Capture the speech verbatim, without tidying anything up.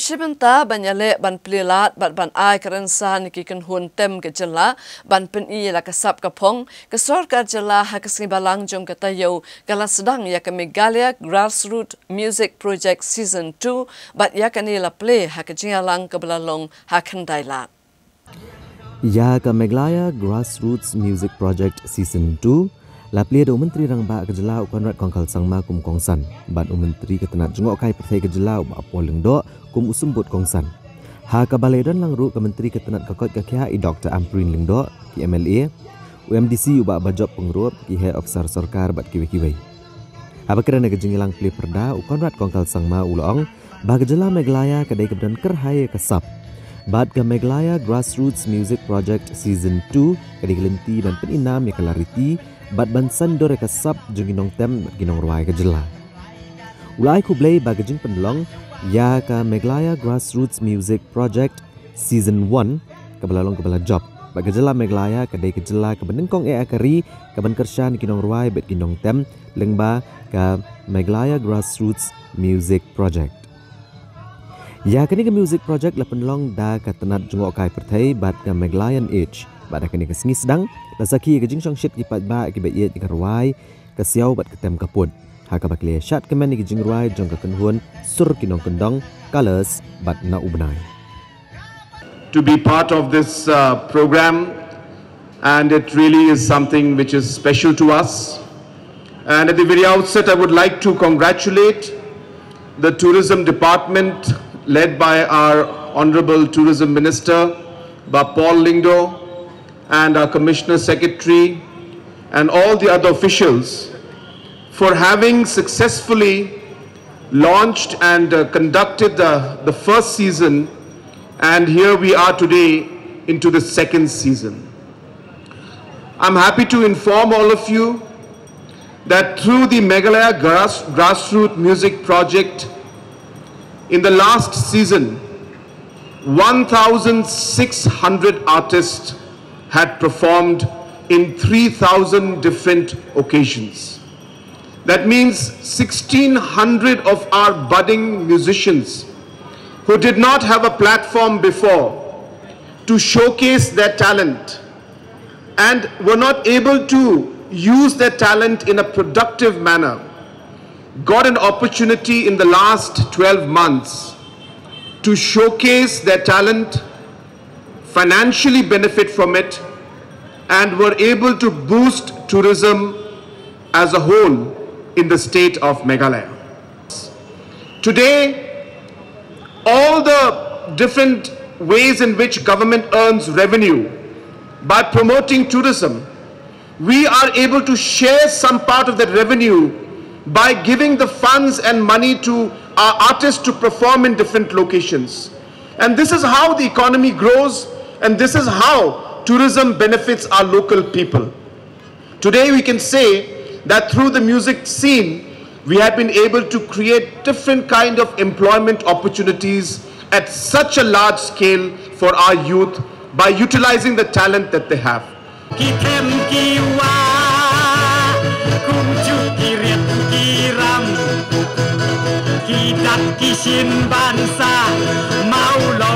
Shibynta ban ïaleh ban plie lad bad ban ai ka rynsan ïa ki kynhun tem ka jylla ban pyni ïa la ka sap ka phong, ka sorkar jylla ha ka sngi Balang jong ka taïew ka la sdang ïa ka Meghalaya Grassroots Music Project Season two bad ïa kane la plie ha ka jingïalang kaba la long ha Khyndai Lad. Ïa ka Meghalaya Grassroots Music Project Season two la plie da u Myntri Rangbah ka jylla u Conrad Kongkal Sangma kum u kongsan bad u Myntri ka tnat jngohkai pyrthei ka jylla u Bah Paul Lyngdoh kum u symbud kongsan. Ha kaba la ïadonlang ruh ka Myntri ka tnat ka koit ka khiah i Doctor Ampareen Lyngdoh, ki M L A, u M D C u Bah Bajop Pyngrope, ki heh ophisar sorkar bad kiwei kiwei. Haba kren ha ka jingïalang plie pyrda, u Conrad Kongkal Sangma u la ong ba ka jylla Meghalaya ka dei kaba don kyrhai ïa ka sap bad ka Meghalaya Grassroots Music Project Season two ka dei ka lynti ban pyni nam ïa ka lariti bad ban saiñdur ïa ka sap jong ki nongtem bad ki nongrwai ka jylla. U la ai khublei ba ka jingpynlong ïa ka Meghalaya Grassroots Music Project Season one kaba la long kaba la jop bad ka jylla Meghalaya ka dei ka jylla kaba nyngkong eh ha ka ri kaban kyrshan ïa ki nongrwai bad ki nongtem lyngba ka Meghalaya Grassroots Music Project. Ïa kane ka music project la pynlong da ka tnat jngohkai pyrthei bad ka Meghalayan Age bad ha kane ka sngi sdang la sakhi ïa ka jingshongshit ki paidbah kiba ïeit ïa ka rwai, ka siaw bad ka tem ka pud ha kaba ki la ïa shad kmen ïa ki jingrwai jong ka kynhun Sur Ki Nongkyndong, Colours bad Na U Bnai. To be part of this uh, program, and it really is something which is special to us. And at the very outset, I would like to congratulate the Tourism Department, led by our Honorable Tourism Minister, Bah Paul Lyngdoh, and our Commissioner Secretary, and all the other officials for having successfully launched and uh, conducted the, the first season, and here we are today into the second season. I'm happy to inform all of you that through the Meghalaya Grass, Grassroots Music Project, in the last season, one thousand six hundred artists had performed in three thousand different occasions. That means sixteen hundred of our budding musicians who did not have a platform before to showcase their talent and were not able to use their talent in a productive manner got an opportunity in the last twelve months to showcase their talent, financially benefit from it, and were able to boost tourism as a whole in the state of Meghalaya. Today, all the different ways in which government earns revenue by promoting tourism, we are able to share some part of that revenue by giving the funds and money to our artists to perform in different locations. And this is how the economy grows, and this is how tourism benefits our local people. Today we can say that through the music scene, we have been able to create different kind of employment opportunities at such a large scale for our youth by utilizing the talent that they have. Ki them ki wah, kumjuh ki riat ki ram, ki dat ki shin ban sah, mawlong